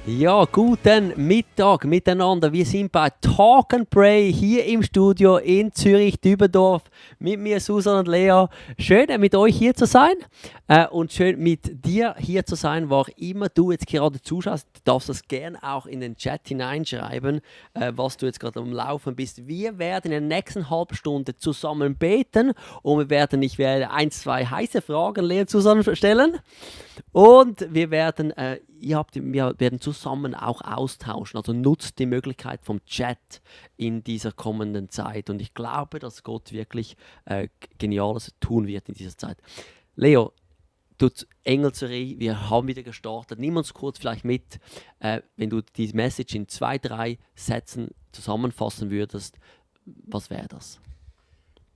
Ja, guten Mittag miteinander. Wir sind bei Talk and Pray hier im Studio in Zürich-Dübendorf mit mir, Susan und Lea. Schön, mit euch hier zu sein und schön mit dir hier zu sein, wo auch immer du jetzt gerade zuschaust. Du darfst das gerne auch in den Chat hineinschreiben, was du jetzt gerade am Laufen bist. Wir werden in der nächsten halben Stunde zusammen beten und ich werde ein, zwei heiße Fragen Lea zusammenstellen. Und wir werden zusammen auch austauschen. Also nutzt die Möglichkeit vom Chat in dieser kommenden Zeit. Und ich glaube, dass Gott wirklich Geniales tun wird in dieser Zeit. Leo, du Engelserie, wir haben wieder gestartet. Nimm uns kurz vielleicht mit, wenn du die Message in 2, 3 Sätzen zusammenfassen würdest. Was wäre das?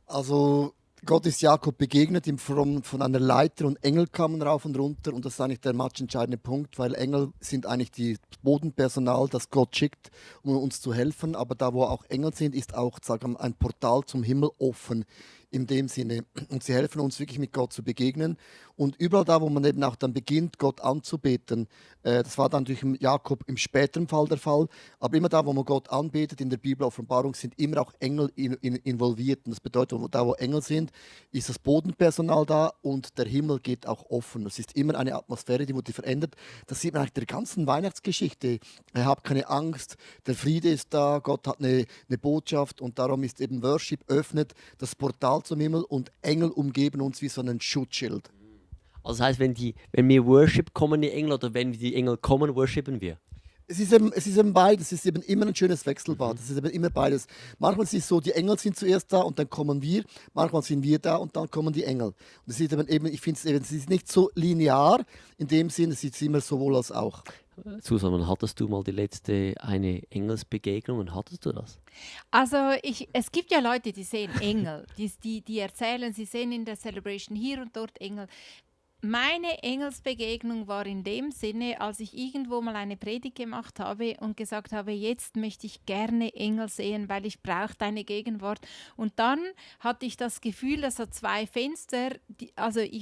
Also Gott ist Jakob begegnet ihm von einer Leiter und Engel kamen rauf und runter und das ist eigentlich der matchentscheidende Punkt, weil Engel sind eigentlich das Bodenpersonal, das Gott schickt, um uns zu helfen, aber da wo auch Engel sind, ist auch sagen wir, ein Portal zum Himmel offen in dem Sinne und sie helfen uns wirklich mit Gott zu begegnen und überall da, wo man eben auch dann beginnt, Gott anzubeten, das war dann durch Jakob im späteren Fall der Fall, aber immer da, wo man Gott anbetet, in der Bibel Offenbarung sind immer auch Engel involviert und das bedeutet, da wo Engel sind, ist das Bodenpersonal da und der Himmel geht auch offen. Es ist immer eine Atmosphäre, die wurde verändert. Das sieht man eigentlich der ganzen Weihnachtsgeschichte. Habt keine Angst, der Friede ist da, Gott hat eine Botschaft und darum ist eben Worship öffnet das Portal zum Himmel und Engel umgeben uns wie so ein Schutzschild. Also das heißt, wenn wir Worship kommen die Engel oder wenn die Engel kommen, worshipen wir? Es ist eben beides, es ist eben immer ein schönes Wechselbad, es ist eben immer beides. Manchmal ist es so, die Engel sind zuerst da und dann kommen wir, manchmal sind wir da und dann kommen die Engel. Und es ist eben, ich finde es ist nicht so linear, in dem Sinne, es ist immer sowohl als auch. Susan, hattest du mal die letzte eine Engelsbegegnung und hattest du das? Also es gibt ja Leute, die sehen Engel, die erzählen, sie sehen in der Celebration hier und dort Engel. Meine Engelsbegegnung war in dem Sinne, als ich irgendwo mal eine Predigt gemacht habe und gesagt habe, jetzt möchte ich gerne Engel sehen, weil ich brauche deine Gegenwart. Und dann hatte ich das Gefühl, dass so 2 Fenster,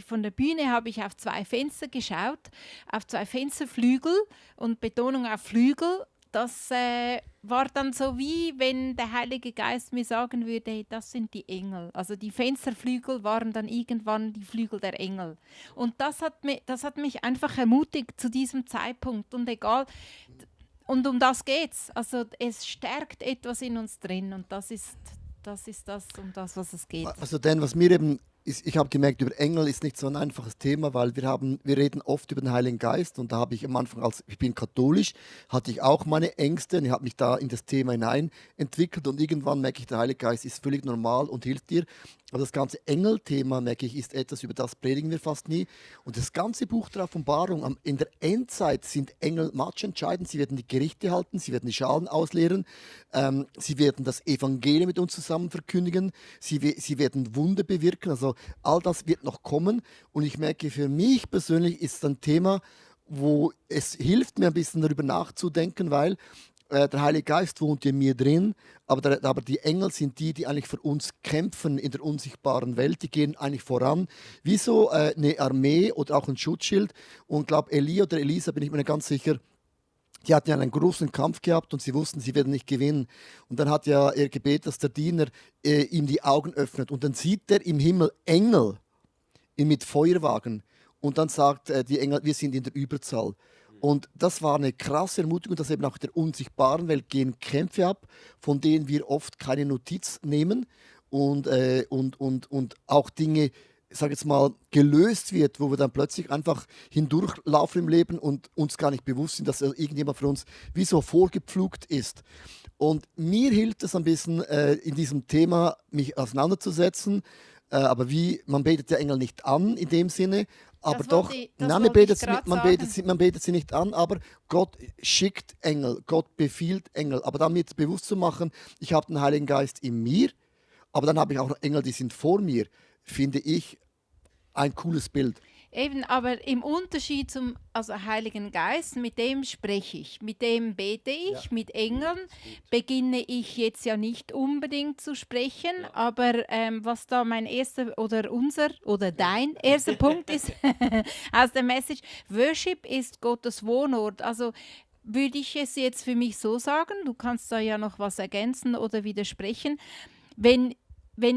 von der Bühne habe ich auf 2 Fenster geschaut, auf 2 Fensterflügel und Betonung auf Flügel. Das war dann so, wie wenn der Heilige Geist mir sagen würde, hey, das sind die Engel. Also die Fensterflügel waren dann irgendwann die Flügel der Engel. Und das hat mich einfach ermutigt zu diesem Zeitpunkt. Und egal, und um das geht's. Also es stärkt etwas in uns drin und das ist um das, was es geht. Also denn, was mir eben ist, ich habe gemerkt, über Engel ist nicht so ein einfaches Thema, weil wir reden oft über den Heiligen Geist und da habe ich am Anfang, als ich bin katholisch, hatte ich auch meine Ängste und ich habe mich da in das Thema hinein entwickelt und irgendwann merke ich, der Heilige Geist ist völlig normal und hilft dir. Aber das ganze Engel-Thema, merke ich, ist etwas, über das predigen wir fast nie. Und das ganze Buch der Offenbarung, in der Endzeit sind Engel matchentscheidend. Sie werden die Gerichte halten, sie werden die Schalen ausleeren, sie werden das Evangelium mit uns zusammen verkündigen, sie werden Wunder bewirken. Also all das wird noch kommen. Und ich merke, für mich persönlich ist es ein Thema, wo es hilft mir ein bisschen darüber nachzudenken, weil der Heilige Geist wohnt in mir drin, aber die Engel sind die eigentlich für uns kämpfen in der unsichtbaren Welt. Die gehen eigentlich voran, wie so eine Armee oder auch ein Schutzschild. Und ich glaube, Elia oder Elisa, bin ich mir nicht ganz sicher, die hatten ja einen großen Kampf gehabt und sie wussten, sie werden nicht gewinnen. Und dann hat ja er gebetet, dass der Diener ihm die Augen öffnet. Und dann sieht er im Himmel Engel mit Feuerwagen. Und dann sagt die Engel, wir sind in der Überzahl. Und das war eine krasse Ermutigung, dass eben auch in der unsichtbaren Welt gehen Kämpfe ab, von denen wir oft keine Notiz nehmen und auch Dinge, ich sage jetzt mal, gelöst wird, wo wir dann plötzlich einfach hindurchlaufen im Leben und uns gar nicht bewusst sind, dass irgendjemand für uns wie so vorgepflugt ist. Und mir hilft es ein bisschen, in diesem Thema mich auseinanderzusetzen. Aber man betet der Engel nicht an in dem Sinne, aber doch, nein, man betet sie nicht an, aber Gott schickt Engel, Gott befiehlt Engel. Aber damit bewusst zu machen, ich habe den Heiligen Geist in mir, aber dann habe ich auch noch Engel, die sind vor mir, finde ich ein cooles Bild. Eben, aber im Unterschied zum Heiligen Geist, mit dem spreche ich, mit dem bete ich, ja. Mit Engeln beginne ich jetzt ja nicht unbedingt zu sprechen, ja. Aber was da mein erster oder unser oder dein erster Punkt ist aus der Message, Worship ist Gottes Wohnort. Also würde ich es jetzt für mich so sagen, du kannst da ja noch was ergänzen oder widersprechen, wenn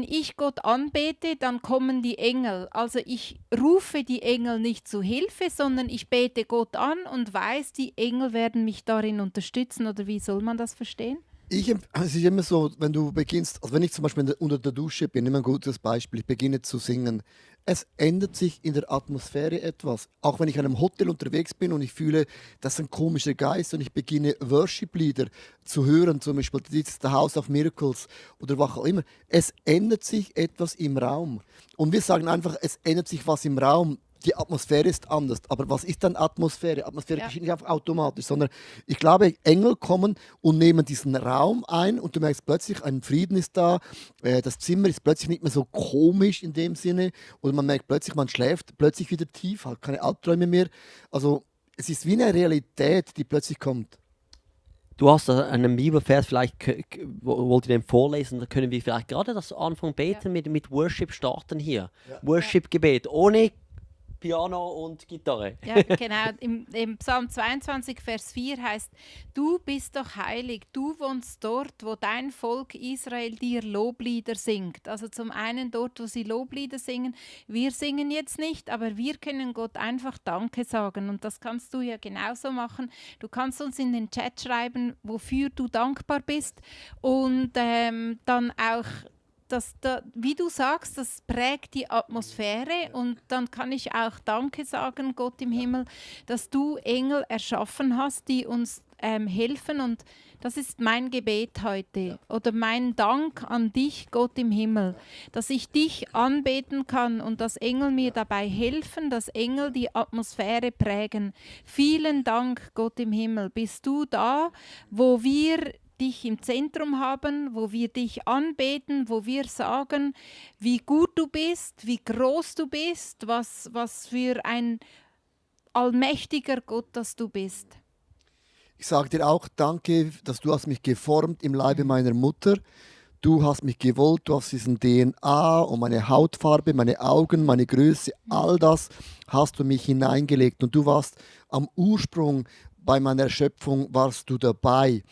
ich Gott anbete, dann kommen die Engel. Also ich rufe die Engel nicht zu Hilfe, sondern ich bete Gott an und weiß, die Engel werden mich darin unterstützen. Oder wie soll man das verstehen? Es ist immer so, wenn du beginnst, also wenn ich zum Beispiel unter der Dusche bin, immer ein gutes Beispiel, ich beginne zu singen. Es ändert sich in der Atmosphäre etwas. Auch wenn ich in einem Hotel unterwegs bin und ich fühle, das ist ein komischer Geist und ich beginne Worship-Lieder zu hören, zum Beispiel dieses The House of Miracles oder was auch immer. Es ändert sich etwas im Raum. Und wir sagen einfach, es ändert sich was im Raum. Die Atmosphäre ist anders. Aber was ist dann Atmosphäre? Atmosphäre Ja. geschieht nicht einfach automatisch, sondern ich glaube, Engel kommen und nehmen diesen Raum ein und du merkst plötzlich, ein Frieden ist da, das Zimmer ist plötzlich nicht mehr so komisch in dem Sinne oder man merkt plötzlich, man schläft plötzlich wieder tief, hat keine Albträume mehr. Also es ist wie eine Realität, die plötzlich kommt. Du hast da einen Bibelvers, vielleicht wollt ihr den vorlesen, da können wir vielleicht gerade das Anfang beten mit Worship starten hier. Ja. Worship-Gebet, ohne Piano und Gitarre. Ja, genau. Im Psalm 22, Vers 4 heißt, du bist doch heilig, du wohnst dort, wo dein Volk Israel dir Loblieder singt. Also zum einen dort, wo sie Loblieder singen. Wir singen jetzt nicht, aber wir können Gott einfach Danke sagen. Und das kannst du ja genauso machen. Du kannst uns in den Chat schreiben, wofür du dankbar bist. Und dann auch wie du sagst, das prägt die Atmosphäre und dann kann ich auch Danke sagen, Gott im Himmel, dass du Engel erschaffen hast, die uns helfen und das ist mein Gebet heute oder mein Dank an dich, Gott im Himmel, dass ich dich anbeten kann und dass Engel mir dabei helfen, dass Engel die Atmosphäre prägen. Vielen Dank, Gott im Himmel. Bist du da, wo wir dich im Zentrum haben, wo wir dich anbeten, wo wir sagen, wie gut du bist, wie groß du bist, was für ein allmächtiger Gott, dass du bist. Ich sage dir auch danke, dass du hast mich geformt im Leibe meiner Mutter. Du hast mich gewollt, du hast diesen DNA und meine Hautfarbe, meine Augen, meine Größe, all das hast du mich hineingelegt. Und du warst am Ursprung bei meiner Erschöpfung, warst du dabei.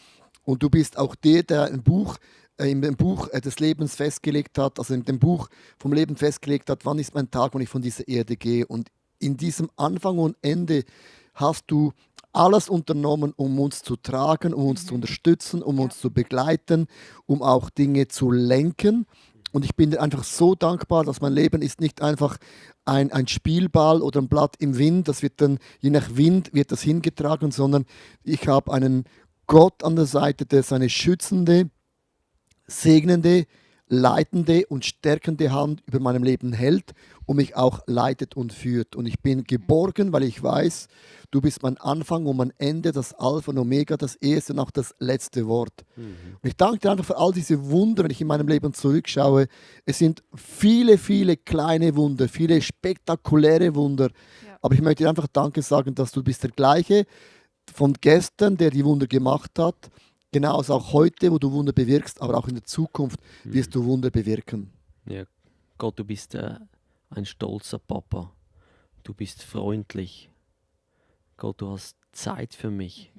Und du bist auch der im Buch des Lebens festgelegt hat, also in dem Buch vom Leben festgelegt hat, wann ist mein Tag, wenn ich von dieser Erde gehe. Und in diesem Anfang und Ende hast du alles unternommen, um uns zu tragen, um uns zu unterstützen, um uns zu begleiten, um auch Dinge zu lenken. Und ich bin dir einfach so dankbar, dass mein Leben ist nicht einfach ein Spielball oder ein Blatt im Wind, das wird dann, je nach Wind, wird das hingetragen, sondern ich habe einen Gott an der Seite, der seine schützende, segnende, leitende und stärkende Hand über meinem Leben hält und mich auch leitet und führt. Und ich bin geborgen, weil ich weiß, du bist mein Anfang und mein Ende, das Alpha und Omega, das erste und auch das letzte Wort. Und ich danke dir einfach für all diese Wunder, wenn ich in meinem Leben zurückschaue. Es sind viele, viele kleine Wunder, viele spektakuläre Wunder. Ja. Aber ich möchte dir einfach Danke sagen, dass du bist der gleiche von gestern, der die Wunder gemacht hat, genauso auch heute, wo du Wunder bewirkst, aber auch in der Zukunft wirst du Wunder bewirken. Ja, Gott, du bist ein stolzer Papa. Du bist freundlich. Gott, du hast Zeit für mich.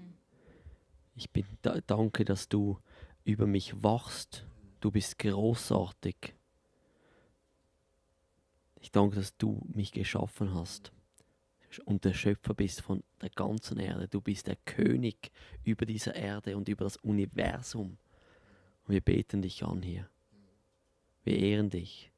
Ich bin danke, dass du über mich wachst. Du bist großartig. Ich danke, dass du mich geschaffen hast und der Schöpfer bist von der ganzen Erde. Du bist der König über diese Erde und über das Universum. Und wir beten dich an hier. Wir ehren dich.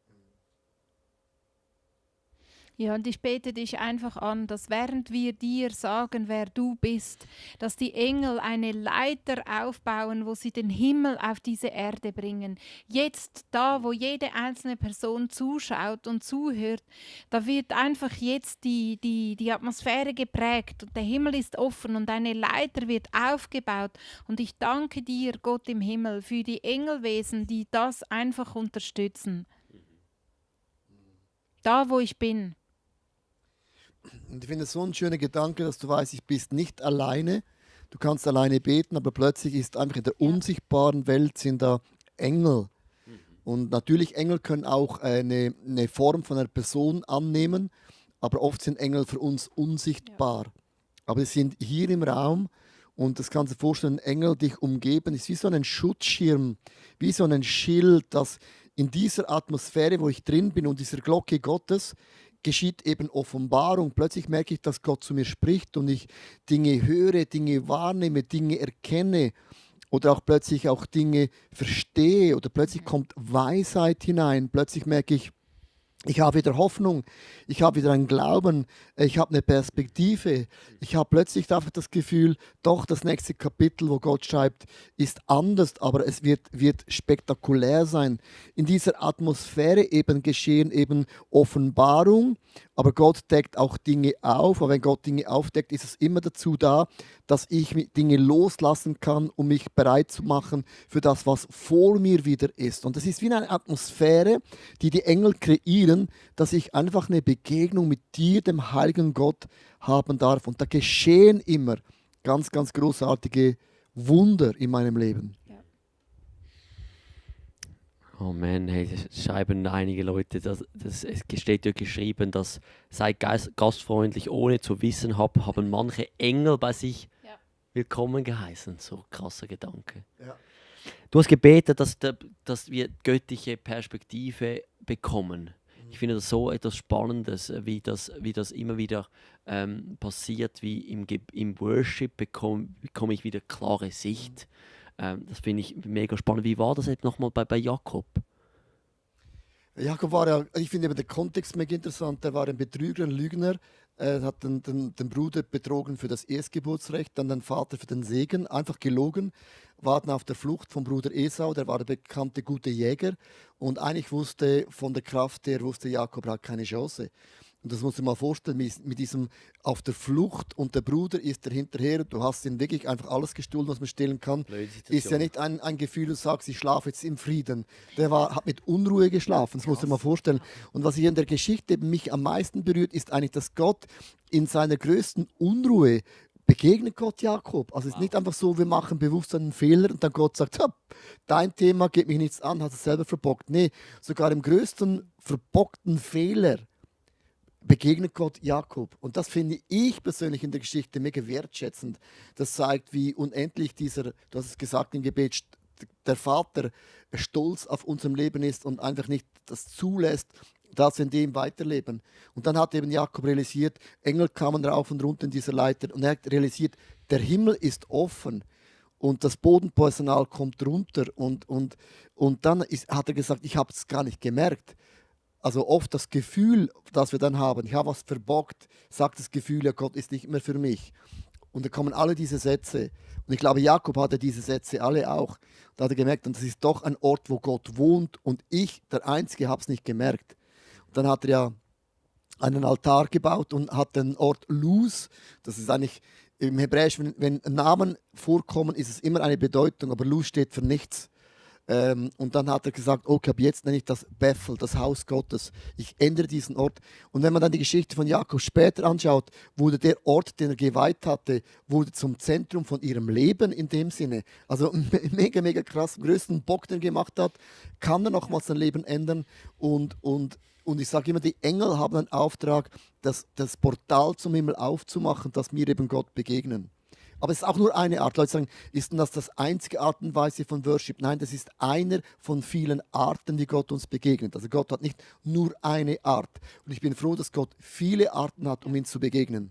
Ja, und ich bete dich einfach an, dass während wir dir sagen, wer du bist, dass die Engel eine Leiter aufbauen, wo sie den Himmel auf diese Erde bringen. Jetzt da, wo jede einzelne Person zuschaut und zuhört, da wird einfach jetzt die Atmosphäre geprägt und der Himmel ist offen und eine Leiter wird aufgebaut. Und ich danke dir, Gott im Himmel, für die Engelwesen, die das einfach unterstützen. Da, wo ich bin. Und ich finde es so ein schöner Gedanke, dass du weißt, ich bist nicht alleine. Du kannst alleine beten, aber plötzlich ist einfach in der unsichtbaren Welt sind da Engel. Und natürlich, Engel können auch eine Form von einer Person annehmen, aber oft sind Engel für uns unsichtbar. Aber sie sind hier im Raum Und das kannst du dir vorstellen, Engel dich umgeben, ist wie so ein Schutzschirm, wie so ein Schild, das in dieser Atmosphäre, wo ich drin bin und dieser Glocke Gottes, geschieht eben Offenbarung. Plötzlich merke ich, dass Gott zu mir spricht und ich Dinge höre, Dinge wahrnehme, Dinge erkenne oder auch plötzlich auch Dinge verstehe oder plötzlich kommt Weisheit hinein. Plötzlich merke ich habe wieder Hoffnung, ich habe wieder einen Glauben, ich habe eine Perspektive. Ich habe plötzlich einfach das Gefühl, doch das nächste Kapitel, wo Gott schreibt, ist anders, aber es wird spektakulär sein. In dieser Atmosphäre eben geschehen eben Offenbarung, aber Gott deckt auch Dinge auf. Aber wenn Gott Dinge aufdeckt, ist es immer dazu da, dass ich Dinge loslassen kann, um mich bereit zu machen für das, was vor mir wieder ist. Und das ist wie eine Atmosphäre, die die Engel kreieren, dass ich einfach eine Begegnung mit dir, dem heiligen Gott, haben darf. Und da geschehen immer ganz, ganz großartige Wunder in meinem Leben. Oh man, hey, das schreiben einige Leute, es steht ja geschrieben, dass sei gastfreundlich, ohne zu wissen, haben manche Engel bei sich willkommen geheißen. So krasser Gedanke. Ja. Du hast gebetet, dass wir göttliche Perspektive bekommen. Ich finde das so etwas Spannendes, wie das immer wieder passiert, wie im Worship bekomme ich wieder klare Sicht. Das finde ich mega spannend. Wie war das jetzt nochmal bei Jakob? Jakob war ja, ich finde eben den Kontext mega interessant, er war ein Betrüger, ein Lügner, hat den Bruder betrogen für das Erstgeburtsrecht, dann den Vater für den Segen, einfach gelogen, war dann auf der Flucht vom Bruder Esau, der war der bekannte gute Jäger und eigentlich wusste von der Kraft her, wusste Jakob hat keine Chance. Und das musst du dir mal vorstellen, mit diesem auf der Flucht und der Bruder ist der hinterher und du hast ihm wirklich einfach alles gestohlen, was man stehlen kann. Ist ja nicht ein Gefühl, du sagst, ich schlafe jetzt im Frieden. Hat mit Unruhe geschlafen, das musst du dir mal vorstellen. Und was hier in der Geschichte mich am meisten berührt, ist eigentlich, dass Gott in seiner größten Unruhe begegnet Gott Jakob. Also es ist nicht einfach so, wir machen bewusst einen Fehler und dann Gott sagt, dein Thema geht mich nichts an, hast es selber verbockt. Nee, sogar im größten verbockten Fehler begegnet Gott Jakob. Und das finde ich persönlich in der Geschichte mega wertschätzend. Das zeigt, wie unendlich du hast es gesagt im Gebet, der Vater stolz auf unserem Leben ist und einfach nicht das zulässt, dass wir in dem weiterleben. Und dann hat eben Jakob realisiert, Engel kamen rauf und runter in dieser Leiter und er hat realisiert, der Himmel ist offen und das Bodenpersonal kommt runter und dann hat er gesagt, ich habe es gar nicht gemerkt. Also oft das Gefühl, das wir dann haben, ich habe was verbockt, sagt das Gefühl, ja, Gott ist nicht mehr für mich. Und da kommen alle diese Sätze. Und ich glaube, Jakob hatte diese Sätze alle auch. Da hat er gemerkt, und das ist doch ein Ort, wo Gott wohnt und ich, der Einzige, habe es nicht gemerkt. Und dann hat er ja einen Altar gebaut und hat den Ort Luz, das ist eigentlich im Hebräischen, wenn Namen vorkommen, ist es immer eine Bedeutung, aber Luz steht für nichts. Und dann hat er gesagt, okay, ab jetzt nenne ich das Bethel, das Haus Gottes. Ich ändere diesen Ort. Und wenn man dann die Geschichte von Jakob später anschaut, wurde der Ort, den er geweiht hatte, wurde zum Zentrum von ihrem Leben in dem Sinne. Also mega, mega krass. Den größten Bock, den er gemacht hat, kann er nochmals sein Leben ändern. Und ich sage immer, die Engel haben einen Auftrag, das Portal zum Himmel aufzumachen, dass wir eben Gott begegnen. Aber es ist auch nur eine Art. Leute sagen, ist denn das einzige Art und Weise von Worship? Nein, das ist einer von vielen Arten, wie Gott uns begegnet. Also Gott hat nicht nur eine Art. Und ich bin froh, dass Gott viele Arten hat, um ihm zu begegnen.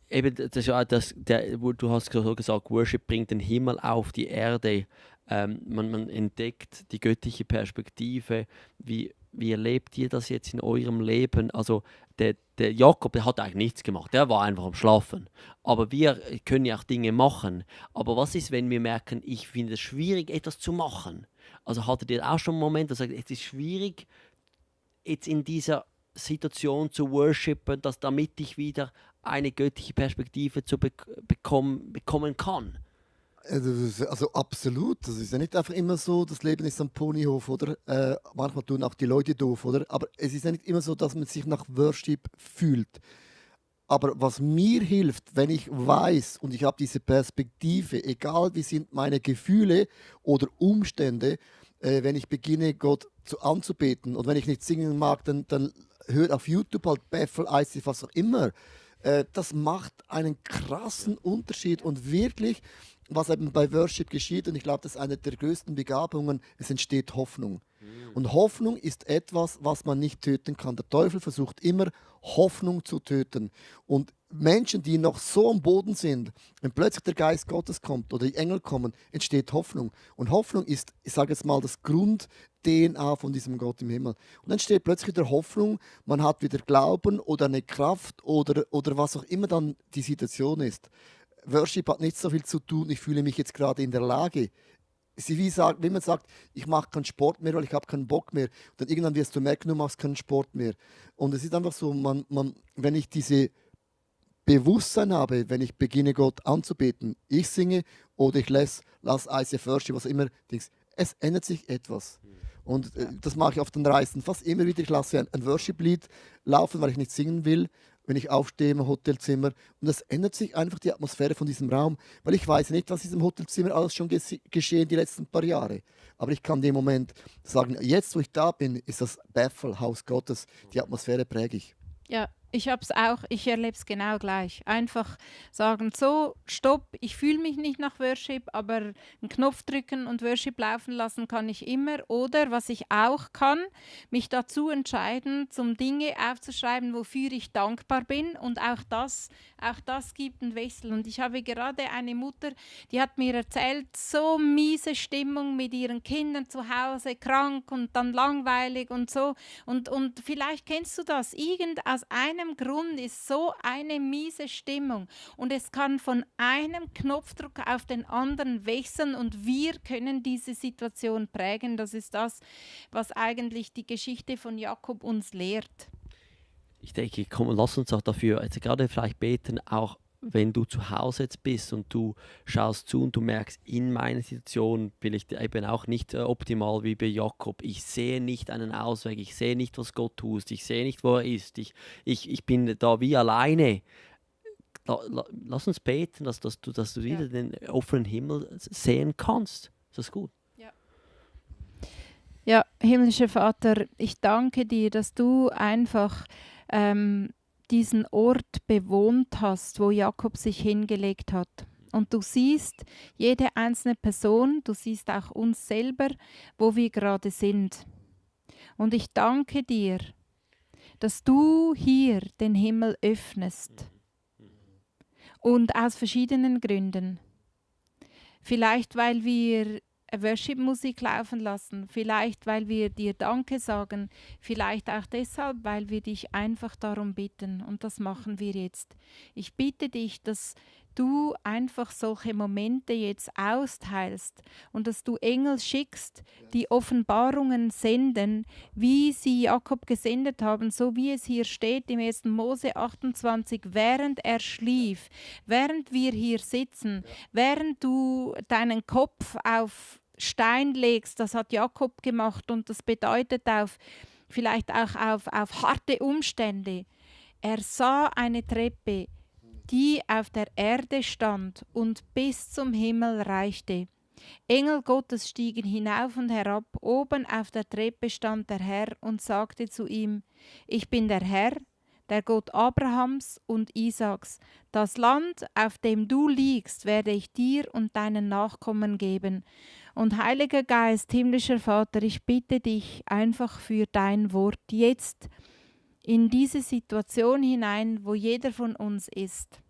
Eben, das ist ja du hast so gesagt, Worship bringt den Himmel auf die Erde. Man entdeckt die göttliche Perspektive. Wie erlebt ihr das jetzt in eurem Leben? Also der Jakob, der hat eigentlich nichts gemacht, der war einfach am Schlafen. Aber wir können ja auch Dinge machen. Aber was ist, wenn wir merken, ich finde es schwierig, etwas zu machen? Also hattet ihr auch schon einen Moment, dass ihr sagt, es ist schwierig, jetzt in dieser Situation zu worshipen, damit ich wieder eine göttliche Perspektive bekommen kann? Also absolut. Das ist ja nicht einfach immer so, das Leben ist ein Ponyhof, oder? Manchmal tun auch die Leute doof, oder? Aber es ist ja nicht immer so, dass man sich nach Worship fühlt. Aber was mir hilft, wenn ich weiß und ich habe diese Perspektive, egal wie sind meine Gefühle oder Umstände, wenn ich beginne, Gott anzubeten und wenn ich nicht singen mag, dann hört auf YouTube halt Bethel, ICF, was auch immer. das macht einen krassen Unterschied und wirklich, was eben bei Worship geschieht, und ich glaube, das ist eine der größten Begabungen, es entsteht Hoffnung. Und Hoffnung ist etwas, was man nicht töten kann. Der Teufel versucht immer, Hoffnung zu töten. Und Menschen, die noch so am Boden sind, wenn plötzlich der Geist Gottes kommt oder die Engel kommen, entsteht Hoffnung. Und Hoffnung ist, ich sage jetzt mal, das Grund-DNA von diesem Gott im Himmel. Und dann entsteht plötzlich wieder Hoffnung, man hat wieder Glauben oder eine Kraft oder was auch immer dann die Situation ist. Worship hat nicht so viel zu tun, ich fühle mich jetzt gerade in der Lage. Es ist wie man sagt, ich mache keinen Sport mehr, weil ich habe keinen Bock mehr. Und dann irgendwann wirst du merken, du machst keinen Sport mehr. Und es ist einfach so, wenn ich diese Bewusstsein habe, wenn ich beginne, Gott anzubeten, ich singe oder ich lass ICF Worship, was immer, es ändert sich etwas. Und das mache ich auf den Reisen fast immer wieder. Ich lasse ein Worship-Lied laufen, weil ich nicht singen will, wenn ich aufstehe im Hotelzimmer. Und das ändert sich einfach die Atmosphäre von diesem Raum, weil ich weiß nicht, was in diesem Hotelzimmer alles schon geschehen die letzten paar Jahre. Aber ich kann dem Moment sagen, jetzt, wo ich da bin, ist das Bethel, Haus Gottes. Die Atmosphäre präge ich. Ja, ich habe es auch, ich erlebe es genau gleich. Einfach sagen, so, stopp, ich fühle mich nicht nach Worship, aber einen Knopf drücken und Worship laufen lassen kann ich immer. Oder was ich auch kann, mich dazu entscheiden, zum Dinge aufzuschreiben, wofür ich dankbar bin. Und auch das gibt einen Wechsel. Und ich habe gerade eine Mutter, die hat mir erzählt, so miese Stimmung mit ihren Kindern zu Hause, krank und dann langweilig und so. Und vielleicht kennst du das, aus einem Grund ist so eine miese Stimmung und es kann von einem Knopfdruck auf den anderen wechseln und wir können diese Situation prägen. Das ist das, was eigentlich die Geschichte von Jakob uns lehrt. Ich denke, komm, lass uns auch dafür, also gerade vielleicht beten, auch wenn du zu Hause jetzt bist und du schaust zu und du merkst, in meiner Situation bin ich eben auch nicht optimal wie bei Jakob. Ich sehe nicht einen Ausweg, ich sehe nicht, was Gott tut, ich sehe nicht, wo er ist. Ich bin da wie alleine. Lass uns beten, dass du wieder den offenen Himmel sehen kannst. Ist das gut? Ja, himmlischer Vater, ich danke dir, dass du einfach diesen Ort bewohnt hast, wo Jakob sich hingelegt hat. Und du siehst jede einzelne Person, du siehst auch uns selber, wo wir gerade sind. Und ich danke dir, dass du hier den Himmel öffnest. Und aus verschiedenen Gründen. Vielleicht, weil wir Worship-Musik laufen lassen, vielleicht weil wir dir Danke sagen, vielleicht auch deshalb, weil wir dich einfach darum bitten und das machen wir jetzt. Ich bitte dich, dass du einfach solche Momente jetzt austeilst und dass du Engel schickst, die Offenbarungen senden, wie sie Jakob gesendet haben, so wie es hier steht im 1. Mose 28, während er schlief, während wir hier sitzen, während du deinen Kopf auf Stein legst, das hat Jakob gemacht und das bedeutet vielleicht auch auf harte Umstände. Er sah eine Treppe, die auf der Erde stand und bis zum Himmel reichte. Engel Gottes stiegen hinauf und herab, oben auf der Treppe stand der Herr und sagte zu ihm, ich bin der Herr, der Gott Abrahams und Isaaks. Das Land, auf dem du liegst, werde ich dir und deinen Nachkommen geben. Und Heiliger Geist, himmlischer Vater, ich bitte dich einfach für dein Wort jetzt in diese Situation hinein, wo jeder von uns ist.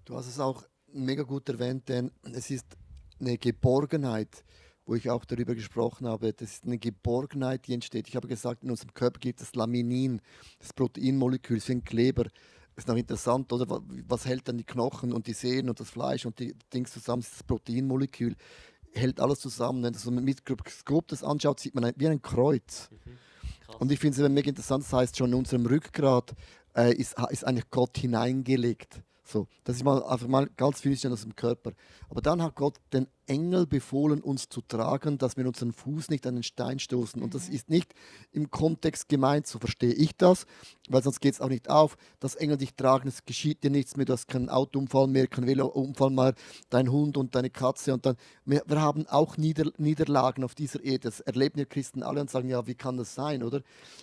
Du hast es auch mega gut erwähnt, denn es ist eine Geborgenheit, wo ich auch darüber gesprochen habe. Das ist eine Geborgenheit, die entsteht. Ich habe gesagt, in unserem Körper gibt es Laminin, das Proteinmolekül, das ist ein Kleber. Das ist noch interessant, oder? Was hält dann die Knochen und die Sehnen und das Fleisch und die Dings zusammen? Das ist das Proteinmolekül. Hält alles zusammen. Wenn du so mit Mikroskop das anschaut, sieht man wie ein Kreuz. Und ich finde es mega interessant, das heißt schon in unserem Rückgrat ist eigentlich Gott hineingelegt. So, das ist mal einfach mal ganz physisch aus dem Körper. Aber dann hat Gott den Engel befohlen, uns zu tragen, dass wir unseren Fuß nicht an den Stein stoßen. Und das ist nicht im Kontext gemeint, so verstehe ich das, weil sonst geht es auch nicht auf, dass Engel dich tragen, es geschieht dir nichts mehr, du hast keinen Autounfall mehr, keinen Velounfall mehr, dein Hund und deine Katze. Und dann, wir haben auch Niederlagen auf dieser Erde. Das erleben wir Christen alle und sagen, ja, wie kann das sein, oder?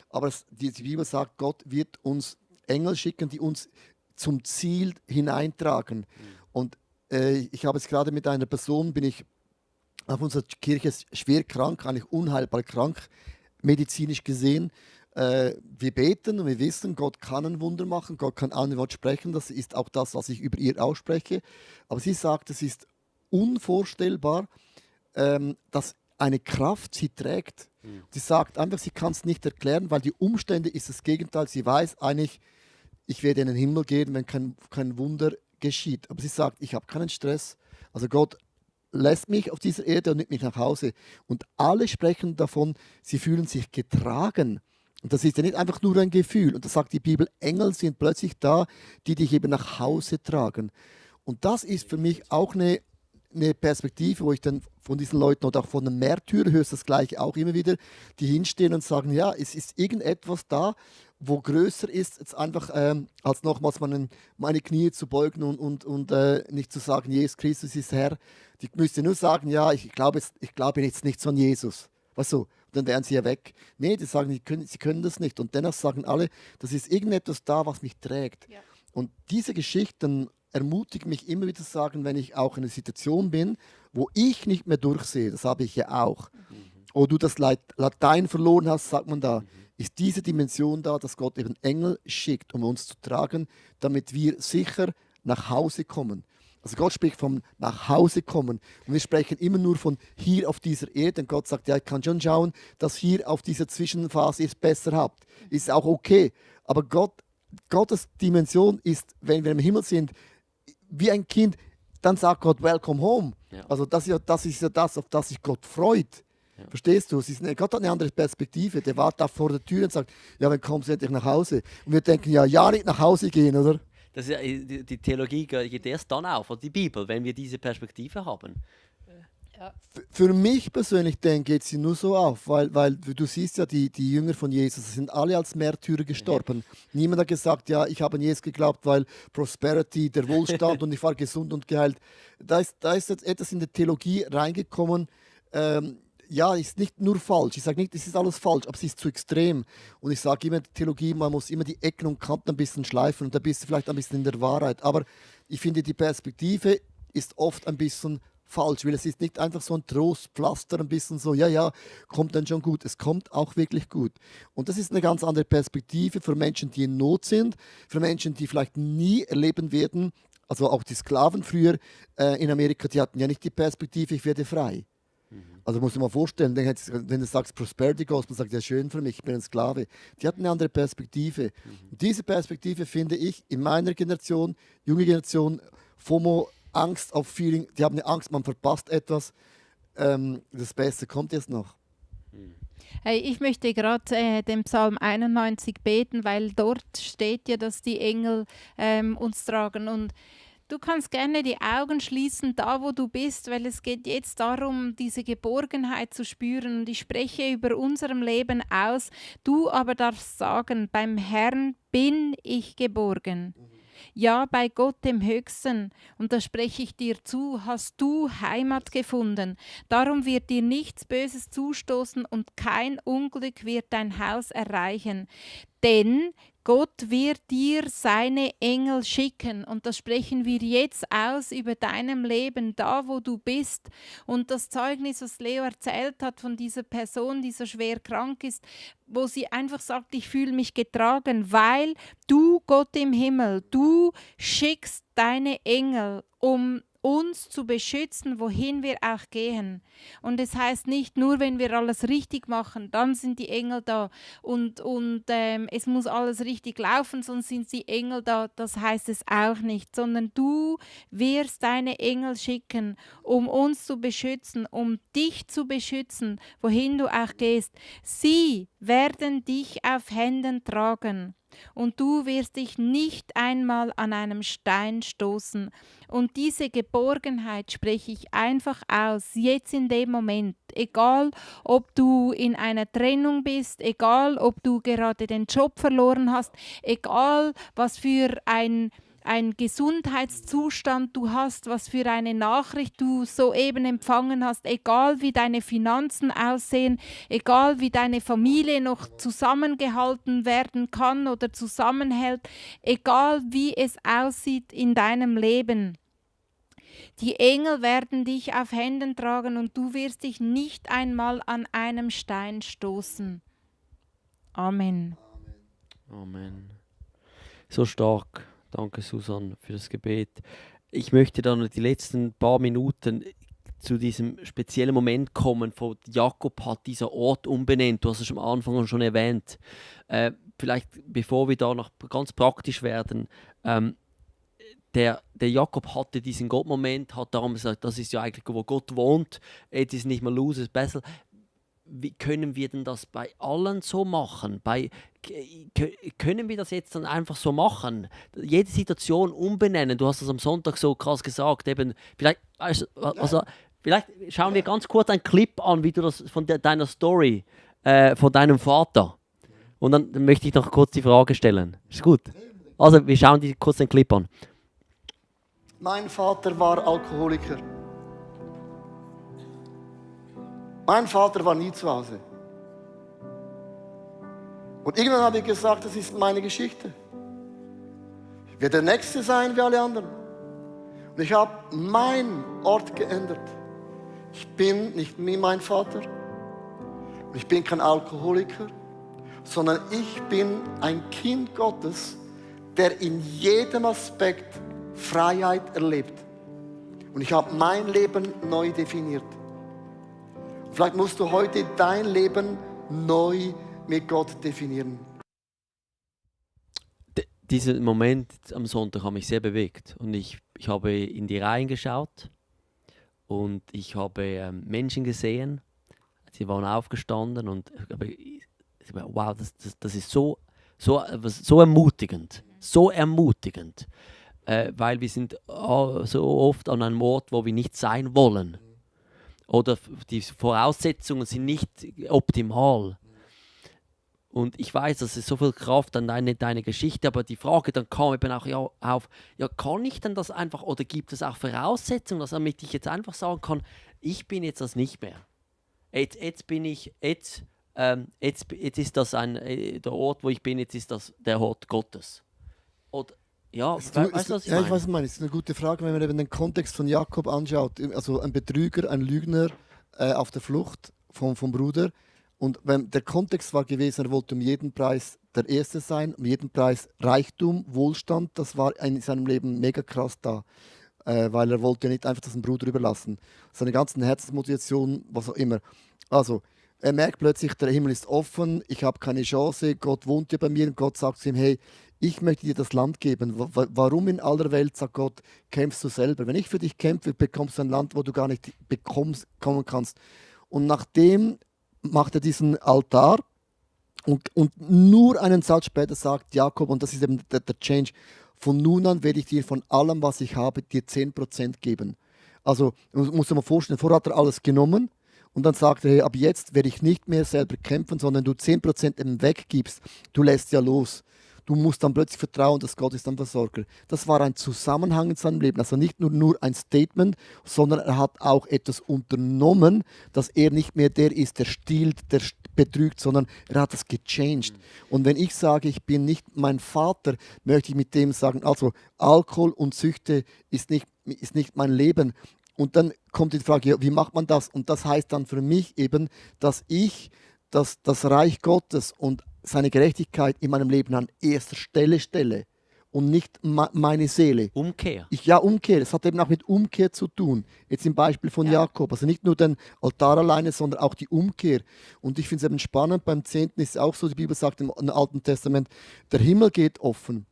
Aber die Bibel sagt, Gott wird uns Engel schicken, die uns zum Ziel hineintragen. Und ich habe es gerade mit einer Person, bin ich auf unserer Kirche schwer krank, eigentlich unheilbar krank, medizinisch gesehen. Wir beten und wir wissen, Gott kann ein Wunder machen, Gott kann ein Wort sprechen, das ist auch das, was ich über ihr ausspreche. Aber sie sagt, es ist unvorstellbar, dass eine Kraft sie trägt. Sie sagt einfach, sie kann es nicht erklären, weil die Umstände ist das Gegenteil. Sie weiß eigentlich, ich werde in den Himmel gehen, wenn kein Wunder geschieht. Aber sie sagt, ich habe keinen Stress. Also Gott lässt mich auf dieser Erde und nimmt mich nach Hause. Und alle sprechen davon, sie fühlen sich getragen. Und das ist ja nicht einfach nur ein Gefühl. Und das sagt die Bibel, Engel sind plötzlich da, die dich eben nach Hause tragen. Und das ist für mich auch eine Perspektive, wo ich dann von diesen Leuten oder auch von einem Märtyrer höre das Gleiche auch immer wieder, die hinstehen und sagen, ja, es ist irgendetwas da, wo größer ist, jetzt einfach als nochmals meine Knie zu beugen und nicht zu sagen, Jesus Christus ist Herr. Die müsste nur sagen, ja, ich glaube jetzt nicht so an Jesus. Weißt du, dann wären sie ja weg. Nee, die sagen, sie können das nicht. Und dennoch sagen alle, das ist irgendetwas da, was mich trägt. Ja. Und diese Geschichten ermutigt mich immer wieder zu sagen, wenn ich auch in einer Situation bin, wo ich nicht mehr durchsehe, das habe ich ja auch, oder du das Latein verloren hast, sagt man da, ist diese Dimension da, dass Gott eben Engel schickt, um uns zu tragen, damit wir sicher nach Hause kommen. Also Gott spricht vom nach Hause kommen und wir sprechen immer nur von hier auf dieser Erde. Und Gott sagt, ja, ich kann schon schauen, dass hier auf dieser Zwischenphase ihr es besser habt. Ist auch okay. Aber Gottes Dimension ist, wenn wir im Himmel sind, wie ein Kind, dann sagt Gott, welcome home. Ja. Also das ist ja das, auf das sich Gott freut. Ja. Verstehst du? Gott hat eine andere Perspektive. Der wartet da vor der Tür und sagt, ja, dann kommst du endlich nach Hause. Und wir denken, ja nicht nach Hause gehen, oder? Das ist, die Theologie geht erst dann auf, oder die Bibel, wenn wir diese Perspektive haben. Ja. Für mich persönlich geht sie nur so auf, weil du siehst ja, die Jünger von Jesus sind alle als Märtyrer gestorben. Ja. Niemand hat gesagt, ja, ich habe an Jesus geglaubt, weil Prosperity, der Wohlstand und ich war gesund und geheilt. Da ist jetzt etwas in der Theologie reingekommen, ja, ist nicht nur falsch. Ich sage nicht, es ist alles falsch, aber es ist zu extrem. Und ich sage immer, in der Theologie, man muss immer die Ecken und Kanten ein bisschen schleifen und da bist du vielleicht ein bisschen in der Wahrheit. Aber ich finde, die Perspektive ist oft ein bisschen falsch, weil es ist nicht einfach so ein Trostpflaster, ein bisschen so, ja, kommt dann schon gut. Es kommt auch wirklich gut. Und das ist eine ganz andere Perspektive für Menschen, die in Not sind, für Menschen, die vielleicht nie erleben werden, also auch die Sklaven früher in Amerika, die hatten ja nicht die Perspektive, ich werde frei. Also muss ich mal vorstellen, wenn du sagst Prosperity Gospel, sagt ja schön für mich, ich bin ein Sklave. Die hatten eine andere Perspektive. Und diese Perspektive finde ich in meiner Generation, junge Generation, FOMO, Angst auf Feeling, die haben eine Angst, man verpasst etwas. Das Beste kommt jetzt noch. Hey, ich möchte gerade den Psalm 91 beten, weil dort steht ja, dass die Engel uns tragen. Und du kannst gerne die Augen schließen, da wo du bist, weil es geht jetzt darum, diese Geborgenheit zu spüren. Und ich spreche über unserem Leben aus. Du aber darfst sagen, beim Herrn bin ich geborgen. Ja, bei Gott dem Höchsten, und da spreche ich dir zu, hast du Heimat gefunden. Darum wird dir nichts Böses zustoßen und kein Unglück wird dein Haus erreichen. Denn Gott wird dir seine Engel schicken und das sprechen wir jetzt aus über deinem Leben, da wo du bist. Und das Zeugnis, was Leo erzählt hat von dieser Person, die so schwer krank ist, wo sie einfach sagt, ich fühle mich getragen, weil du, Gott im Himmel, du schickst deine Engel, um uns zu beschützen, wohin wir auch gehen. Und es heißt nicht nur, wenn wir alles richtig machen, dann sind die Engel da und es muss alles richtig laufen, sonst sind die Engel da. Das heißt es auch nicht, sondern du wirst deine Engel schicken, um uns zu beschützen, um dich zu beschützen, wohin du auch gehst. Sie werden dich auf Händen tragen. und du wirst dich nicht einmal an einem Stein stoßen. Und diese Geborgenheit spreche ich einfach aus, jetzt in dem Moment. Egal, ob du in einer Trennung bist, egal, ob du gerade den Job verloren hast, egal, was für ein Gesundheitszustand du hast, was für eine Nachricht du soeben empfangen hast, egal wie deine Finanzen aussehen, egal wie deine Familie noch zusammengehalten werden kann oder zusammenhält, egal wie es aussieht in deinem Leben. Die Engel werden dich auf Händen tragen und du wirst dich nicht einmal an einem Stein stoßen. Amen. Amen. So stark. Danke, Susan, für das Gebet. Ich möchte dann die letzten paar Minuten zu diesem speziellen Moment kommen, wo Jakob hat dieser Ort umbenannt. Du hast es am Anfang schon erwähnt. Vielleicht, bevor wir da noch ganz praktisch werden, der Jakob hatte diesen Gott-Moment, hat darum gesagt, das ist ja eigentlich, wo Gott wohnt. Jetzt ist nicht mehr los, es ist besser. Wie können wir denn das bei allen so machen? Können wir das jetzt dann einfach so machen? Jede Situation umbenennen. Du hast es am Sonntag so krass gesagt. Eben, vielleicht schauen wir ganz kurz einen Clip an, wie du das von deiner Story, von deinem Vater. Und dann möchte ich noch kurz die Frage stellen. Ist gut? Also, wir schauen kurz den Clip an. Mein Vater war Alkoholiker. Mein Vater war nie zu Hause. Und irgendwann habe ich gesagt, das ist meine Geschichte. Ich werde der Nächste sein wie alle anderen. Und ich habe meinen Ort geändert. Ich bin nicht wie mein Vater. Und ich bin kein Alkoholiker, sondern ich bin ein Kind Gottes, der in jedem Aspekt Freiheit erlebt. Und ich habe mein Leben neu definiert. Vielleicht musst du heute dein Leben neu mit Gott definieren. Dieser Moment am Sonntag hat mich sehr bewegt. Und ich habe in die Reihen geschaut und ich habe Menschen gesehen. Sie waren aufgestanden und wow, das ist so ermutigend. So ermutigend. Weil wir sind so oft an einem Ort, wo wir nicht sein wollen. Oder die Voraussetzungen sind nicht optimal. Und ich weiß, das ist so viel Kraft an deine Geschichte, aber die Frage dann kam eben auch auf, kann ich denn das einfach, oder gibt es auch Voraussetzungen, damit ich jetzt einfach sagen kann, ich bin jetzt das nicht mehr. Jetzt ist das der Ort, wo ich bin, jetzt ist das der Ort Gottes. Oder, ja, weißt du, was ich meine? Ja, ich weiß, was du meinst. Das ist eine gute Frage, wenn man eben den Kontext von Jakob anschaut. Also ein Betrüger, ein Lügner auf der Flucht vom Bruder. Und der Kontext war gewesen, er wollte um jeden Preis der Erste sein, um jeden Preis Reichtum, Wohlstand. Das war in seinem Leben mega krass da. Weil er wollte nicht einfach das dem Bruder überlassen. Seine ganzen Herzensmotivationen, was auch immer. Also, er merkt plötzlich, der Himmel ist offen, ich habe keine Chance, Gott wohnt ja bei mir und Gott sagt zu ihm, hey, ich möchte dir das Land geben. Warum in aller Welt, sagt Gott, kämpfst du selber? Wenn ich für dich kämpfe, bekommst du ein Land, wo du gar nicht kommen kannst. Und nachdem macht er diesen Altar und nur einen Satz später sagt Jakob, und das ist eben der Change, von nun an werde ich dir von allem, was ich habe, dir 10% geben. Also, muss dir mal vorstellen, vorher hat er alles genommen und dann sagt er, hey, ab jetzt werde ich nicht mehr selber kämpfen, sondern du 10% eben weggibst, du lässt ja los. Du musst dann plötzlich vertrauen, dass Gott ist ein Versorger. Das war ein Zusammenhang in seinem Leben. Also nicht nur ein Statement, sondern er hat auch etwas unternommen, dass er nicht mehr der ist, der stiehlt, der betrügt, sondern er hat das gechanged. Und wenn ich sage, ich bin nicht mein Vater, möchte ich mit dem sagen, also Alkohol und Süchte ist nicht mein Leben. Und dann kommt die Frage, ja, wie macht man das? Und das heißt dann für mich eben, dass ich das Reich Gottes und seine Gerechtigkeit in meinem Leben an erster Stelle stelle und nicht meine Seele. Umkehr. Umkehr. Es hat eben auch mit Umkehr zu tun. Jetzt im Beispiel von Jakob. Also nicht nur den Altar alleine, sondern auch die Umkehr. Und ich finde es eben spannend, beim 10. ist es auch so, die Bibel sagt im Alten Testament, der Himmel geht offen.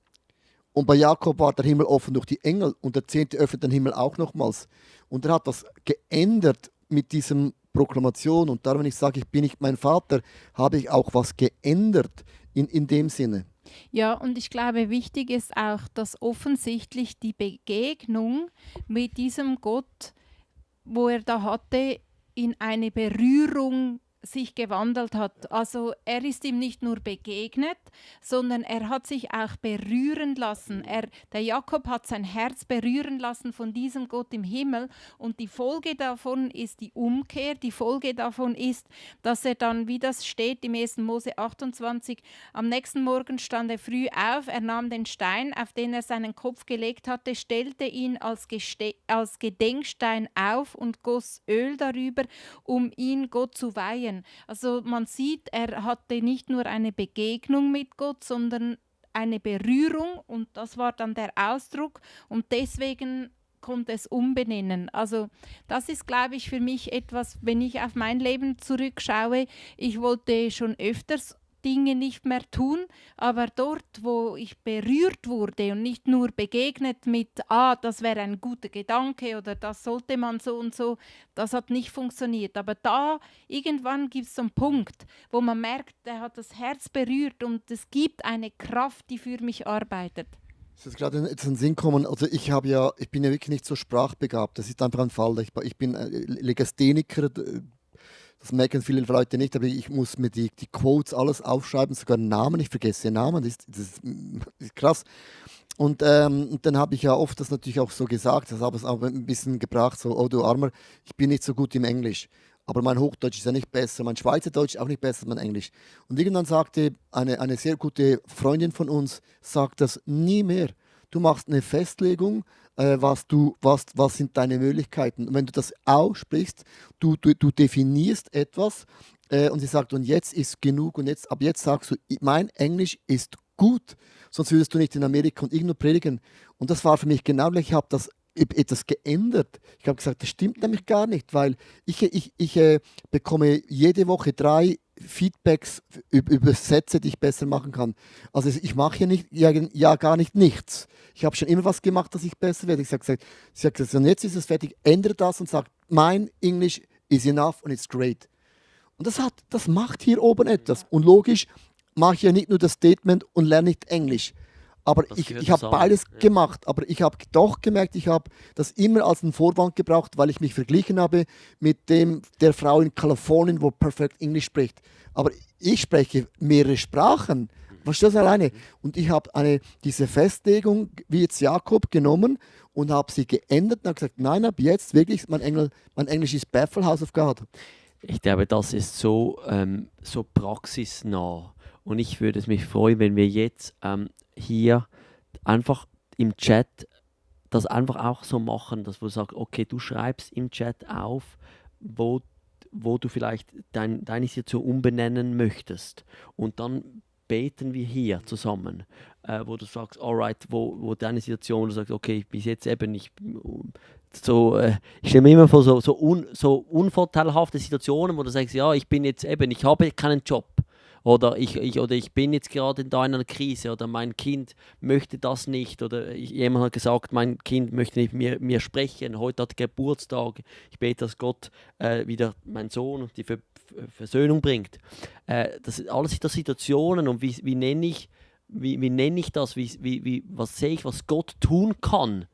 Und bei Jakob war der Himmel offen durch die Engel und der 10. öffnet den Himmel auch nochmals. Und er hat das geändert mit diesem Proklamation. Und darum, wenn ich sage, ich bin nicht mein Vater, habe ich auch was geändert in dem Sinne. Ja, und ich glaube, wichtig ist auch, dass offensichtlich die Begegnung mit diesem Gott, wo er da hatte, in eine Berührung sich gewandelt hat. Also er ist ihm nicht nur begegnet, sondern er hat sich auch berühren lassen. Der Jakob hat sein Herz berühren lassen von diesem Gott im Himmel und die Folge davon ist die Umkehr. Die Folge davon ist, dass er dann, wie das steht im 1. Mose 28, am nächsten Morgen stand er früh auf, er nahm den Stein, auf den er seinen Kopf gelegt hatte, stellte ihn als Gedenkstein auf und goss Öl darüber, um ihn Gott zu weihen. Also man sieht, er hatte nicht nur eine Begegnung mit Gott, sondern eine Berührung und das war dann der Ausdruck und deswegen konnte es umbenennen. Also das ist, glaube ich, für mich etwas, wenn ich auf mein Leben zurückschaue, ich wollte schon öfters Dinge nicht mehr tun, aber dort, wo ich berührt wurde und nicht nur begegnet mit, das wäre ein guter Gedanke oder das sollte man so und so, das hat nicht funktioniert. Aber da irgendwann gibt es so einen Punkt, wo man merkt, er hat das Herz berührt und es gibt eine Kraft, die für mich arbeitet. Es ist gerade jetzt in den Sinn gekommen, also ich bin ja wirklich nicht so sprachbegabt, das ist einfach ein Fall. Ich bin Legastheniker, das merken viele Leute nicht, aber ich muss mir die Quotes alles aufschreiben, sogar Namen, ich vergesse Namen, das ist krass. Und dann habe ich ja oft das natürlich auch so gesagt, das habe ich auch ein bisschen gebracht, so, oh du Armer, ich bin nicht so gut im Englisch. Aber mein Hochdeutsch ist ja nicht besser, mein Schweizerdeutsch ist auch nicht besser als mein Englisch. Und irgendwann sagte eine sehr gute Freundin von uns, sagt das nie mehr. Du machst eine Festlegung, was sind deine Möglichkeiten. Und wenn du das aussprichst, du definierst etwas und sie sagt, und jetzt ist genug und ab jetzt sagst du, mein Englisch ist gut, sonst würdest du nicht in Amerika und irgendwo predigen. Und das war für mich genau gleich, ich habe das etwas geändert. Ich habe gesagt, das stimmt nämlich gar nicht, weil ich bekomme jede Woche 3 Feedbacks über Sätze, die ich besser machen kann. Also ich mache ja gar nicht nichts. Ich habe schon immer was gemacht, dass ich besser werde. Sie hat gesagt, und jetzt ist es fertig, ändere das und sagt, mein English is enough and it's great. Und das macht hier oben etwas. Und logisch mache ich ja nicht nur das Statement und lerne nicht Englisch. Aber ich habe beides gemacht. Aber ich habe doch gemerkt, ich habe das immer als einen Vorwand gebraucht, weil ich mich verglichen habe mit der Frau in Kalifornien, wo perfekt Englisch spricht. Aber ich spreche mehrere Sprachen. Verstehst du alleine? Und ich habe diese Festlegung, wie jetzt Jakob, genommen und habe sie geändert und habe gesagt, nein, ab jetzt wirklich, mein Englisch ist Bethel, House of God. Ich glaube, das ist so praxisnah. Und ich würde mich freuen, wenn wir jetzt hier einfach im Chat das einfach auch so machen, dass du sagst, okay, du schreibst im Chat auf, wo du vielleicht deine Situation umbenennen möchtest. Und dann beten wir hier zusammen, wo du sagst, alright, wo deine Situation, du sagst, okay, bis jetzt eben nicht so, ich stelle mir immer vor so unvorteilhafte Situationen, wo du sagst, ja, ich habe keinen Job. Oder ich bin jetzt gerade in einer Krise oder mein Kind möchte das nicht oder jemand hat gesagt, mein Kind möchte nicht mit mir sprechen, heute hat Geburtstag, ich bete, dass Gott wieder meinen Sohn die Versöhnung bringt. Das sind alles Situationen und wie nenne ich das, was sehe ich, was Gott tun kann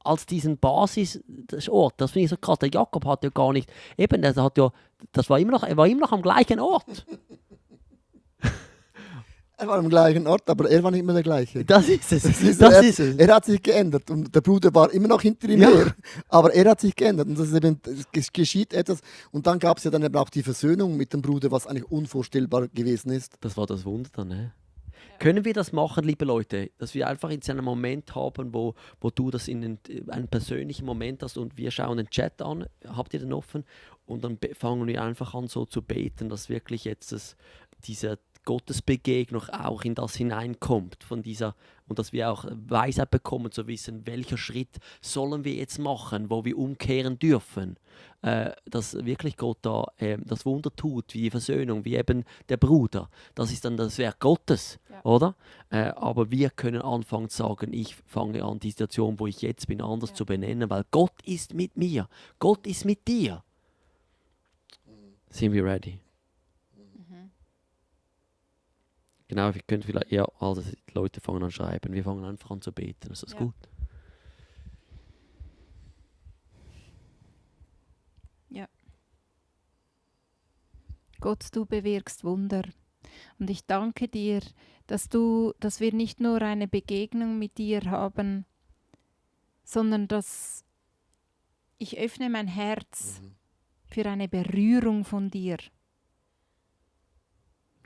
als diesen Basisort. Das finde ich so krass. Der Jakob hat ja gar nicht, eben, er war immer noch am gleichen Ort. Er war am gleichen Ort, aber er war nicht mehr der gleiche. Das ist es. Er hat sich geändert und der Bruder war immer noch hinter ihm her, aber er hat sich geändert und es geschieht etwas. Und dann gab es ja dann eben auch die Versöhnung mit dem Bruder, was eigentlich unvorstellbar gewesen ist. Das war das Wunder dann, ne? Können wir das machen, liebe Leute, dass wir einfach in einen Moment haben, wo du das in einen persönlichen Moment hast und wir schauen den Chat an, habt ihr den offen? Und dann fangen wir einfach an so zu beten, dass wirklich jetzt diese Gottesbegegnung auch in das hineinkommt und dass wir auch Weisheit bekommen zu wissen, welcher Schritt sollen wir jetzt machen, wo wir umkehren dürfen, dass wirklich Gott da das Wunder tut, wie die Versöhnung, wie eben der Bruder. Das ist dann das Werk Gottes, oder? Aber wir können anfangen zu sagen, ich fange an, die Situation, wo ich jetzt bin, anders zu benennen, weil Gott ist mit mir, Gott ist mit dir. Sind wir ready? Genau, wir können vielleicht eher, also die Leute fangen an zu schreiben. Wir fangen einfach an zu beten. Ist das Ja. gut? Gott, du bewirkst Wunder. Und ich danke dir, dass wir nicht nur eine Begegnung mit dir haben, sondern dass ich öffne mein Herz für eine Berührung von dir.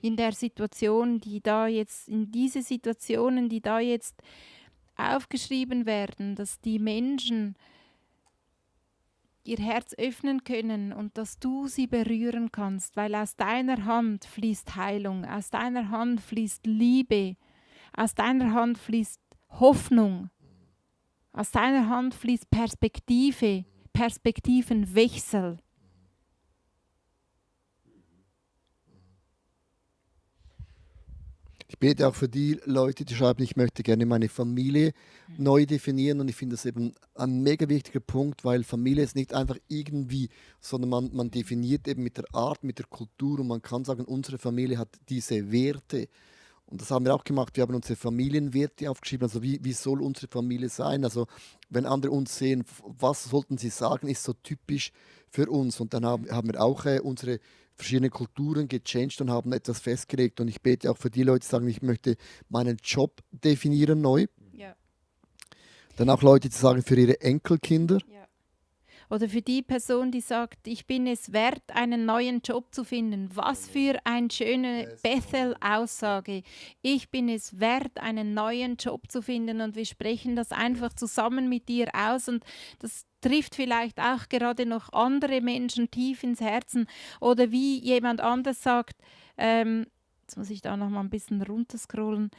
In der Situation, in diese Situationen, die da jetzt aufgeschrieben werden, dass die Menschen ihr Herz öffnen können und dass du sie berühren kannst, weil aus deiner Hand fließt Heilung, aus deiner Hand fließt Liebe, aus deiner Hand fließt Hoffnung, aus deiner Hand fließt Perspektive, Perspektivenwechsel. Ich bete auch für die Leute, die schreiben, ich möchte gerne meine Familie neu definieren, und ich finde das eben ein mega wichtiger Punkt, weil Familie ist nicht einfach irgendwie, sondern man definiert eben mit der Art, mit der Kultur, und man kann sagen, unsere Familie hat diese Werte. Und das haben wir auch gemacht. Wir haben unsere Familienwerte aufgeschrieben. Also wie soll unsere Familie sein? Also wenn andere uns sehen, was sollten sie sagen, ist so typisch für uns. Und dann haben wir auch unsere verschiedenen Kulturen gechanged und haben etwas festgelegt. Und ich bete auch für die Leute, die sagen, ich möchte meinen Job definieren neu. Ja. Dann auch Leute, die sagen, für ihre Enkelkinder. Ja. Oder für die Person, die sagt, ich bin es wert, einen neuen Job zu finden. Was für eine schöne Bethel-Aussage. Ich bin es wert, einen neuen Job zu finden, und wir sprechen das einfach zusammen mit dir aus, und das trifft vielleicht auch gerade noch andere Menschen tief ins Herzen. Oder wie jemand anders sagt, jetzt muss ich da noch mal ein bisschen runterscrollen,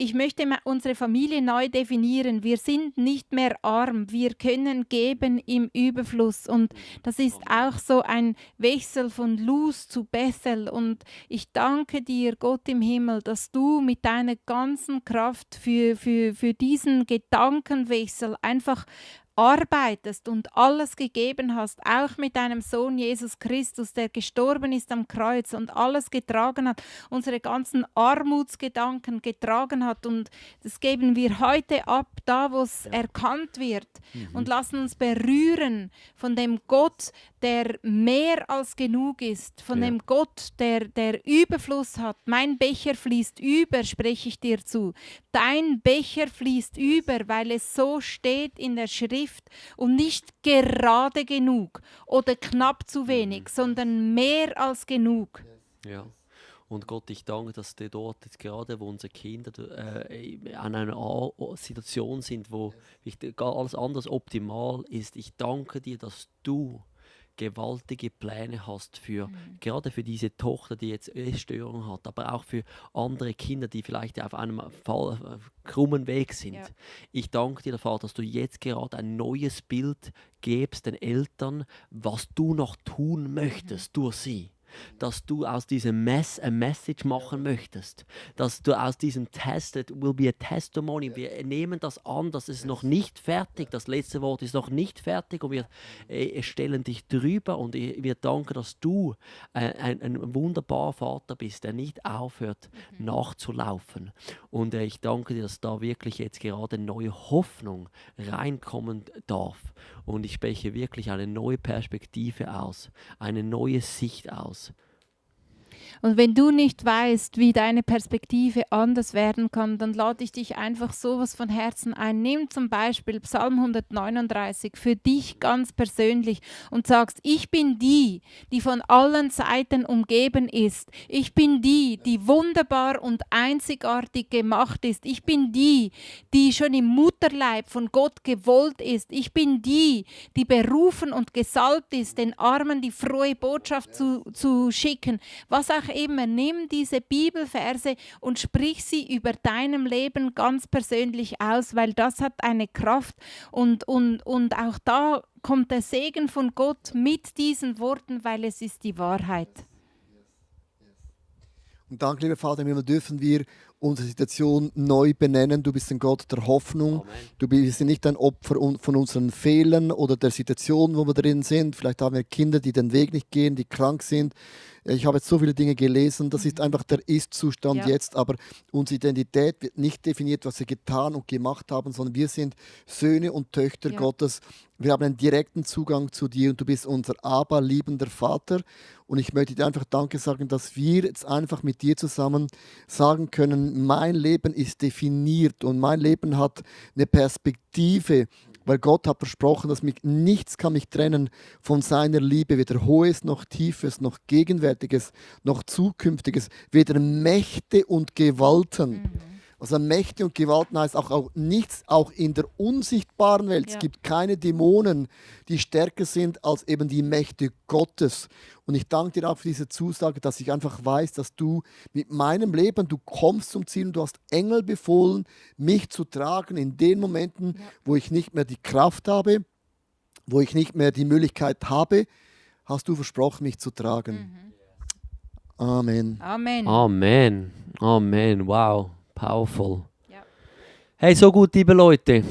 ich möchte unsere Familie neu definieren. Wir sind nicht mehr arm, wir können geben im Überfluss. Und das ist auch so ein Wechsel von Luz zu Bethel. Und ich danke dir, Gott im Himmel, dass du mit deiner ganzen Kraft für diesen Gedankenwechsel einfach arbeitest und alles gegeben hast, auch mit deinem Sohn Jesus Christus, der gestorben ist am Kreuz und alles getragen hat, unsere ganzen Armutsgedanken getragen hat, und das geben wir heute ab, da wo es erkannt wird, und lassen uns berühren von dem Gott, der mehr als genug ist, von dem Gott, der Überfluss hat. Mein Becher fließt über, spreche ich dir zu. Dein Becher fließt über, weil es so steht in der Schrift, und nicht gerade genug oder knapp zu wenig, sondern mehr als genug. Ja. Und Gott, ich danke, dass du dort jetzt gerade, wo unsere Kinder an einer Situation sind, wo alles anders optimal ist, ich danke dir, dass du gewaltige Pläne hast gerade für diese Tochter, die jetzt Essstörung hat, aber auch für andere Kinder, die vielleicht auf einem krummen Weg sind. Ja. Ich danke dir, Vater, dass du jetzt gerade ein neues Bild gibst den Eltern, was du noch tun möchtest durch sie. Dass du aus diesem Mess a Message machen möchtest, dass du aus diesem Test, it will be a testimony, wir nehmen das an, dass es noch nicht fertig, das letzte Wort ist noch nicht fertig, und wir stellen dich drüber, und wir danken, dass du ein wunderbarer Vater bist, der nicht aufhört nachzulaufen, und ich danke dir, dass da wirklich jetzt gerade neue Hoffnung reinkommen darf, und ich spreche wirklich eine neue Perspektive aus, eine neue Sicht aus. Und wenn du nicht weißt, wie deine Perspektive anders werden kann, dann lade ich dich einfach sowas von Herzen ein. Nimm zum Beispiel Psalm 139 für dich ganz persönlich und sagst, ich bin die von allen Seiten umgeben ist. Ich bin die wunderbar und einzigartig gemacht ist. Ich bin die schon im Mutterleib von Gott gewollt ist. Ich bin die berufen und gesalbt ist, den Armen die frohe Botschaft zu schicken. Was auch immer, nimm diese Bibelverse und sprich sie über deinem Leben ganz persönlich aus, weil das hat eine Kraft, und auch da kommt der Segen von Gott mit diesen Worten, weil es ist die Wahrheit. Und danke, lieber Vater, im Himmel, dürfen wir unsere Situation neu benennen. Du bist ein Gott der Hoffnung. Amen. Du bist nicht ein Opfer von unseren Fehlern oder der Situation, wo wir drin sind. Vielleicht haben wir Kinder, die den Weg nicht gehen, die krank sind. Ich habe jetzt so viele Dinge gelesen, das ist einfach der Ist-Zustand Ja. jetzt, aber unsere Identität wird nicht definiert, was wir getan und gemacht haben, sondern wir sind Söhne und Töchter Ja. Gottes. Wir haben einen direkten Zugang zu dir und du bist unser liebender Vater. Und ich möchte dir einfach Danke sagen, dass wir jetzt einfach mit dir zusammen sagen können, mein Leben ist definiert und mein Leben hat eine Perspektive, weil Gott hat versprochen, dass nichts kann mich trennen von seiner Liebe, weder Hohes noch Tiefes, noch Gegenwärtiges, noch Zukünftiges, weder Mächte und Gewalten. Also Mächte und Gewalten heißt auch nichts, auch in der unsichtbaren Welt. Ja. Es gibt keine Dämonen, die stärker sind als eben die Mächte Gottes. Und ich danke dir auch für diese Zusage, dass ich einfach weiß, dass du mit meinem Leben, du kommst zum Ziel und du hast Engel befohlen, mich zu tragen in den Momenten, wo ich nicht mehr die Kraft habe, wo ich nicht mehr die Möglichkeit habe, hast du versprochen, mich zu tragen. Amen. Amen. Amen. Amen. Wow. Powerful. Ja. Hey, so gut, liebe Leute.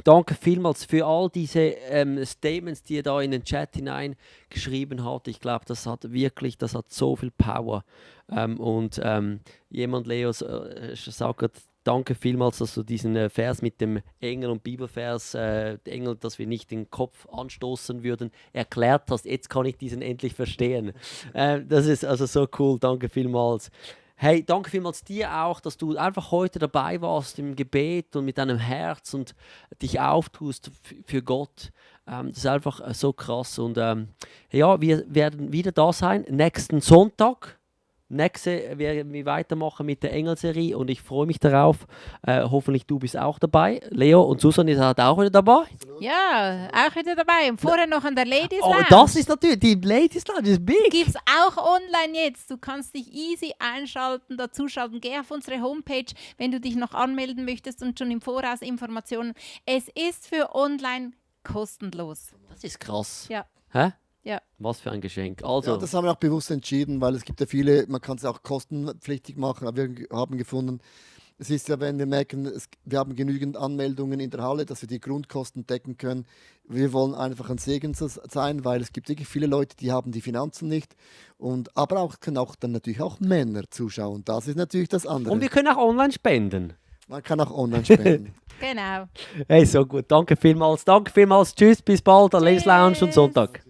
Danke vielmals für all diese Statements, die ihr da in den Chat hineingeschrieben habt. Ich glaube, das hat so viel Power. Jemand, Leo, sagt gerade, danke vielmals, dass du diesen Vers mit dem Engel und Bibelvers, Engel, dass wir nicht den Kopf anstoßen würden, erklärt hast. Jetzt kann ich diesen endlich verstehen. Das ist also so cool. Danke vielmals. Hey, danke vielmals dir auch, dass du einfach heute dabei warst im Gebet und mit deinem Herz und dich auftust für Gott. Das ist einfach so krass. Und ja, wir werden wieder da sein, nächsten Sonntag. Werden wir weitermachen mit der Engelserie und ich freue mich darauf. Hoffentlich du bist auch dabei. Leo und Susan ist halt auch wieder dabei. Ja, auch wieder dabei. Und vorher noch an der Ladies Oh, Lounge. das ist natürlich, die Ladies Lounge ist big. Gibt es auch online jetzt. Du kannst dich easy einschalten, dazuschalten. Geh auf unsere Homepage, wenn du dich noch anmelden möchtest und schon im Voraus Informationen. Es ist für online kostenlos. Das ist krass. Ja. Hä? Ja. Was für ein Geschenk. Also, Ja, das haben wir auch bewusst entschieden, weil es gibt ja viele, man kann es auch kostenpflichtig machen, aber wir haben gefunden, es ist ja, wenn wir merken, wir haben genügend Anmeldungen in der Halle, dass wir die Grundkosten decken können. Wir wollen einfach ein Segen sein, weil es gibt wirklich viele Leute, die haben die Finanzen nicht. Aber können auch dann natürlich auch Männer zuschauen. Das ist natürlich das andere. und wir können auch online spenden. Man kann auch online spenden. Genau. Hey, so gut. Danke vielmals. Danke vielmals. Tschüss, bis bald. An Ladies Lounge und Tschüss. Sonntag.